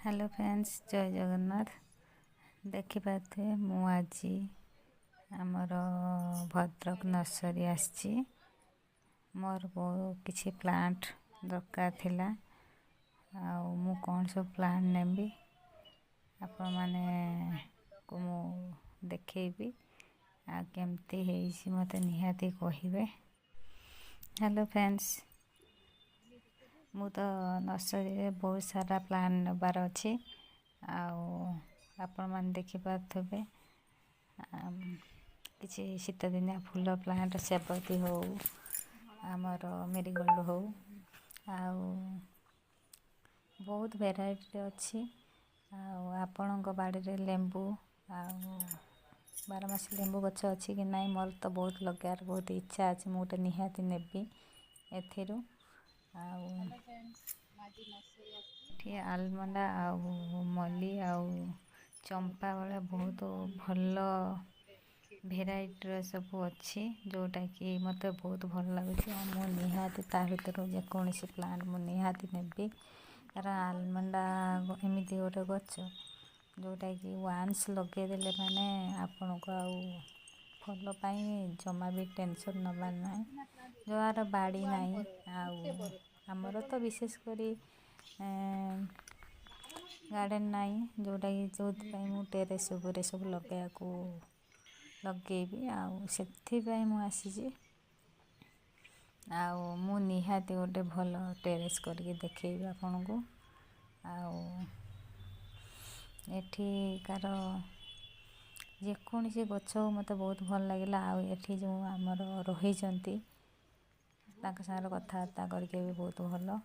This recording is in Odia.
ହ୍ୟାଲୋ ଫ୍ରେଣ୍ଡସ୍, ଜୟ ଜଗନ୍ନାଥ। ଦେଖିପାରୁଥିବେ, ମୁଁ ଆଜି ଆମର ଭଦ୍ରକ ନର୍ସରୀ ଆସିଛି। ମୋର ବହୁତ କିଛି ପ୍ଲାଣ୍ଟ ଦରକାର ଥିଲା, ଆଉ ମୁଁ କ'ଣ ସବୁ ପ୍ଲାଣ୍ଟ ନେବି ଆପଣମାନଙ୍କୁ ମୁଁ ଦେଖେଇବି, ଆଉ କେମିତି ହେଇଛି ମୋତେ ନିହାତି କହିବେ। ହ୍ୟାଲୋ ଫ୍ରେଣ୍ଡସ୍, ମୁଁ ତ ନର୍ସରୀରେ ବହୁତ ସାରା ପ୍ଲାଣ୍ଟ ନେବାର ଅଛି, ଆଉ ଆପଣମାନେ ଦେଖିପାରୁଥିବେ କିଛି ଶୀତଦିନିଆ ଫୁଲ ପ୍ଲାଣ୍ଟ, ସେବତୀ ହଉ, ଆମର ମେରିଗୋଲ୍ଡ ହଉ, ଆଉ ବହୁତ ଭେରାଇଟିର ଅଛି। ଆଉ ଆପଣଙ୍କ ବାଡ଼ିରେ ଲେମ୍ବୁ ଆଉ ବାରମାସୀ ଲେମ୍ବୁ ଗଛ ଅଛି କି ନାହିଁ? ମୋର ତ ବହୁତ ଲଗାଇବାର ବହୁତ ଇଚ୍ଛା ଅଛି, ମୁଁ ଗୋଟେ ନିହାତି ନେବି ଏଥିରୁ। ଆଉ ଏଠି ଆଲମଣ୍ଡ ଆଉ ମଲ୍ଲି ଆଉ ଚମ୍ପା ଭଳିଆ ବହୁତ ଭଲ ଭେରାଇଟିର ସବୁ ଅଛି, ଯେଉଁଟାକି ମୋତେ ବହୁତ ଭଲ ଲାଗୁଛି। ଆଉ ମୁଁ ନିହାତି ତା ଭିତରୁ ଯେକୌଣସି ପ୍ଲାଣ୍ଟ ମୁଁ ନିହାତି ନେବି, କାରଣ ଆଲମଣ୍ଡ ଏମିତି ଗୋଟେ ଗଛ ଯେଉଁଟାକି ୱାନ୍ସ ଲଗେଇଦେଲେ ମାନେ ଆପଣଙ୍କୁ ଆଉ ଫଲ ପାଇଁ ଜମା ବି ଟେନସନ୍ ନେବାର ନାହିଁ। ଯାହାର ବାଡ଼ି ନାହିଁ, ଆଉ ଆମର ତ ବିଶେଷ କରି ଗାର୍ଡ଼େନ୍ ନାହିଁ, ଯେଉଁଟାକି ଯେଉଁଥିପାଇଁ ମୁଁ ଟେରେସ୍ ଉପରେ ସବୁ ଲଗାଇବାକୁ ଲଗେଇବି, ଆଉ ସେଥିପାଇଁ ମୁଁ ଆସିଛି। ଆଉ ମୁଁ ନିହାତି ଗୋଟେ ଭଲ ଟେରେସ୍ କରିକି ଦେଖେଇବି ଆପଣଙ୍କୁ। ଆଉ ଏଠିକାର ଯେକୌଣସି ଗଛ ମୋତେ ବହୁତ ଭଲ ଲାଗିଲା। ଆଉ ଏଠି ଯେଉଁ ଆମର ରହିଛନ୍ତି, ତାଙ୍କ ସାଙ୍ଗରେ କଥାବାର୍ତ୍ତା କରିକି ବି ବହୁତ ଭଲ।